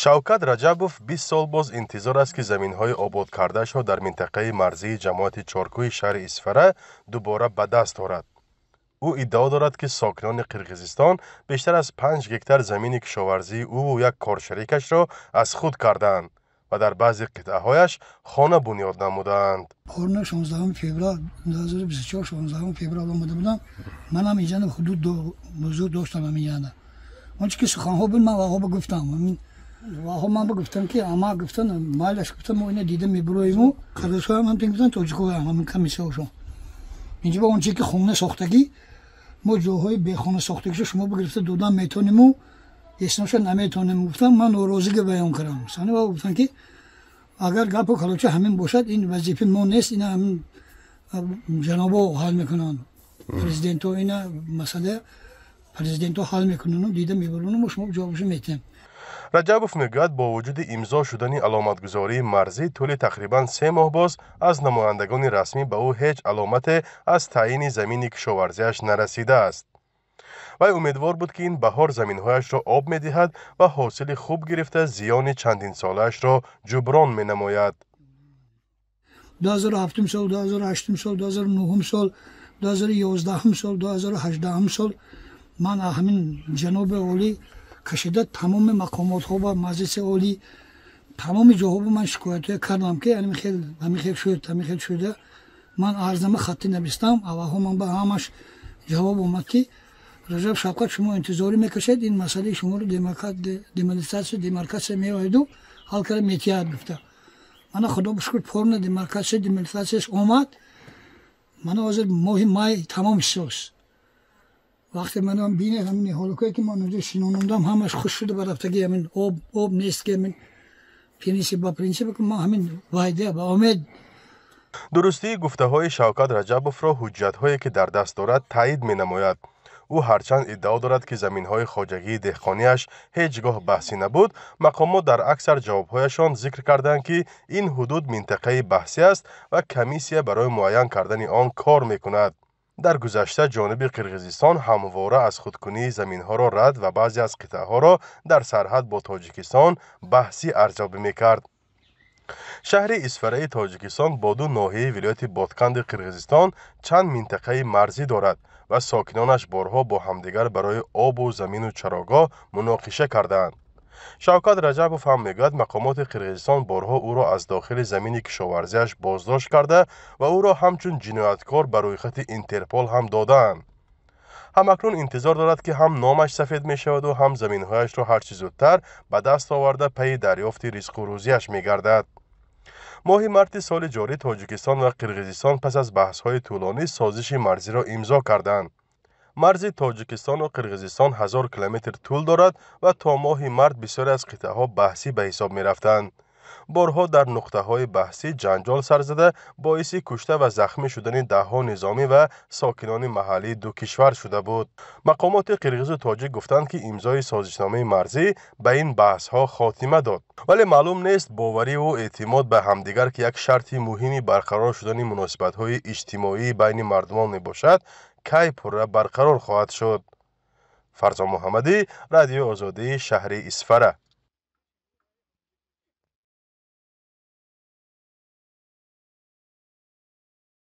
Шавкат Раҷабов 20 сол боз интизор аст, ки заминҳои ободкардаашро дар минтақаи марзии ҷамоати Чоркӯҳи шаҳри Исфара дубора ба даст орад. Ӯ иддао дорад, ки сокинони Қирғизистон бештар аз 5 гектар замини кишоварзии ӯву як коршарикашро аз худ кардаанд ва дар баъзе қитъаҳояш хона бунёд намудаанд. Порна 16 феврал 2024, 16 феврал омада будам. Манам инҷана ҳудуд ҳузур доштам. Ҳаминҷана он чи ки суханҳо буд, ман ваҳо гуфтам. Ваҳо ман гуфтам, ки ама гуфтан, майлаш, гуфтам, мо ина дида мебуроиму қирғизҳоям ҳам гуфтан, тоҷикҳоям ҳамин комиссияшон инҷа ба он чи ки хона сохтагӣ, мо ҷоҳои бехона сохтагишо шумо бигирифта додан метониму есноша наметонем, гуфтам. Ман норозигӣ баён кардам. Сани гуфтам, ки агар гапу калоча ҳамин бошад, ин вазифаи мо нест, ина ҳамин ҷанобо ҳал мекунанд, президентҳо, ина масъала президентҳо ҳал мекунанд, дида мебаронам, шумо ҷавобшо метиҳем. Раҷабов мегӯяд, бо вуҷуди имзо шудани аломатгузории марзӣ, тӯли тақрибан 3 моҳ боз аз намояндагони расмӣ ба ӯ ҳеҷ аломате аз таъйини замини кишоварзиаш нарасидааст. Вай умедвор буд, ки ин баҳор заминҳояшро об медиҳад ва ҳосили хуб гирифта, зиёни чандинсолаашро ҷуброн менамояд. 2007 сол, 2008 сол, 2009 сол, 2011 сол, 2018 сол ман ҳамин ҷаноби олӣ кашида тамоми мақомотҳо ба Маҷлиси Олӣ, тамоми ҷоҳо ман шикоятҳое кардам, ки ҳамин хел шуд, ҳамин хел шуда. Ман арзнама хаттӣ навистам. Аввалҳо ман ба ҳамаш ҷавоб омад, ки Раҷаб Шавкат, шумо интизорӣ мекашед, ин масъалаи шуморо демилитаризация, демаркация меояду ҳал карда метиҳад, гуфта. Мана, худо бишукр, полная демаркация, демилитаризация ш омад. Мана ҳозир моҳи май тамом ҳисос. Вақте ман бинед, ҳамин ниҳолукое, ки ман онҷо шинонондам, ҳамаш хушк шуда барафтагӣ. Ҳамин об нест, ки ҳамин принсип ба принсип ман ҳамин вайда ба умед. Дурустии гуфтаҳои Шавкат Раҷабовро ҳуҷҷатҳое, ки дар даст дорад, таъид менамояд. Ӯ ҳарчанд иддао дорад, ки заминҳои хоҷагии деҳқониаш ҳеҷ гоҳ баҳсӣ набуд, мақомот дар аксар ҷавобҳояшон зикр карданд, ки ин ҳудуд минтақаи баҳсӣ аст ва комиссия барои муайян кардани он кор мекунад. Дар гузашта ҷониби Қирғизистон ҳамвора аз худкунии заминҳоро рад ва баъзе аз қитъаҳоро дар сарҳад бо Тоҷикистон баҳсӣ арзёбӣ мекард. Шаҳри Исфараи Тоҷикистон бо ду ноҳияи вилояти Ботканди Қирғизистон чанд минтақаи марзӣ дорад ва сокинонаш борҳо бо ҳамдигар барои обу замину чарогоҳ муноқиша кардаанд. Шавкат Раҷабов ҳам мегӯяд, мақомоти Қирғизистон борҳо ӯро аз дохили замини кишоварзиаш боздошт карда ва ӯро ҳамчун ҷинояткор ба рӯйхати Интерпол ҳам додаанд. Ҳамакнун интизор дорад, ки ҳам номаш сафед мешаваду ҳам заминҳояшро ҳарчи зудтар ба даст оварда, пайи дарёфти ризқу рӯзиаш мегардад. Моҳи марти соли ҷорӣ Тоҷикистон ва Қирғизистон пас аз баҳсҳои тӯлонӣ созиши марзиро имзо карданд. Марзи Тоҷикистону Қирғизистон 1000 километр тӯл дорад ва то моҳи март бисёре аз қитъаҳо баҳсӣ ба ҳисоб мерафтанд. Борҳо дар нуқтаҳои баҳсӣ ҷанҷол сар зада, боиси кушта ва захмӣ шудани даҳҳо низомӣ ва сокинони маҳаллии ду кишвар шуда буд. Мақомоти қирғизу тоҷик гуфтанд, ки имзои созишномаи марзӣ ба ин баҳсҳо хотима дод, вале маълум нест, бовариву эътимод ба ҳамдигар, ки як шарти муҳими барқарор шудани муносибатҳои иҷтимоӣ байни мардумон мебошад, кай пурра барқарор хоҳад шуд. Фарзон Муҳаммадӣ, Радиои Озодӣ, шаҳри Исфара.